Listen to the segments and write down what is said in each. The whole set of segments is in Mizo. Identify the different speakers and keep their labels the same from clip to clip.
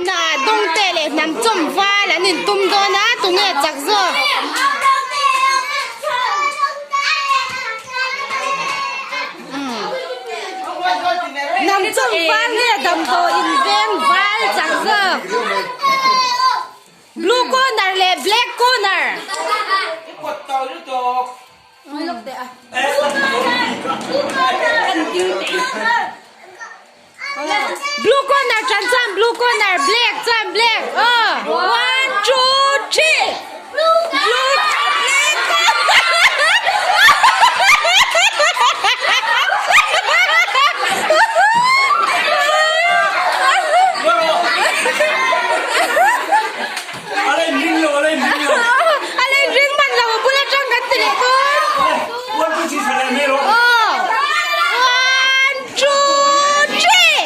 Speaker 1: Hna dawngte leh hnam chawm val an intum dawn a, tunge chak zawk? Hnam chawm val nge damdawi inveng val chak zawk? Blue corner leh black corner. Blue corner tan chuan blue corner black chuan black aw one two three blue black A lei ring man lo a bul atang kan ti leh dawn. Aw one two three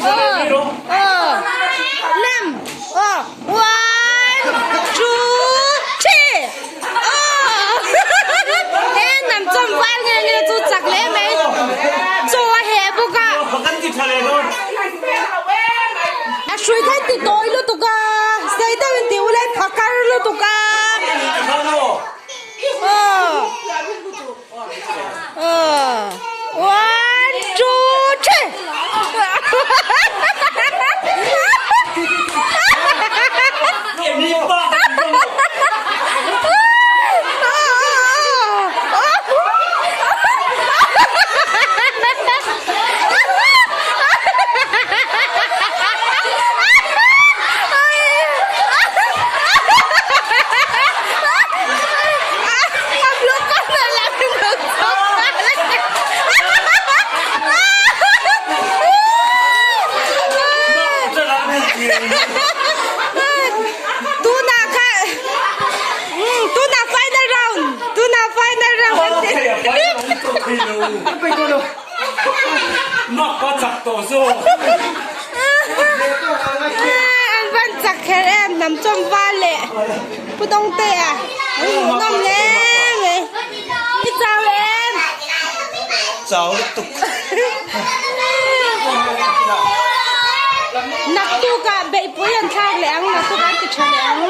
Speaker 1: aw aw nem aw one two three aw he nam chawm val nge nge chu chak hle mai chaw a heh bawk a. A hrui kha ti tawi lutuk a, sei deuhin ti ula i phakar lutuk a. One, two, three. Tunah kha tunah final round tunah final round An van chak kher em hnam chawm val leh Pu Dawngte a an hmuhnawm hle mai i chau em?
Speaker 2: Chau lutuk.
Speaker 1: Naktuk ah beihpui an thlak leh ang naktuk an ti tha leh ang.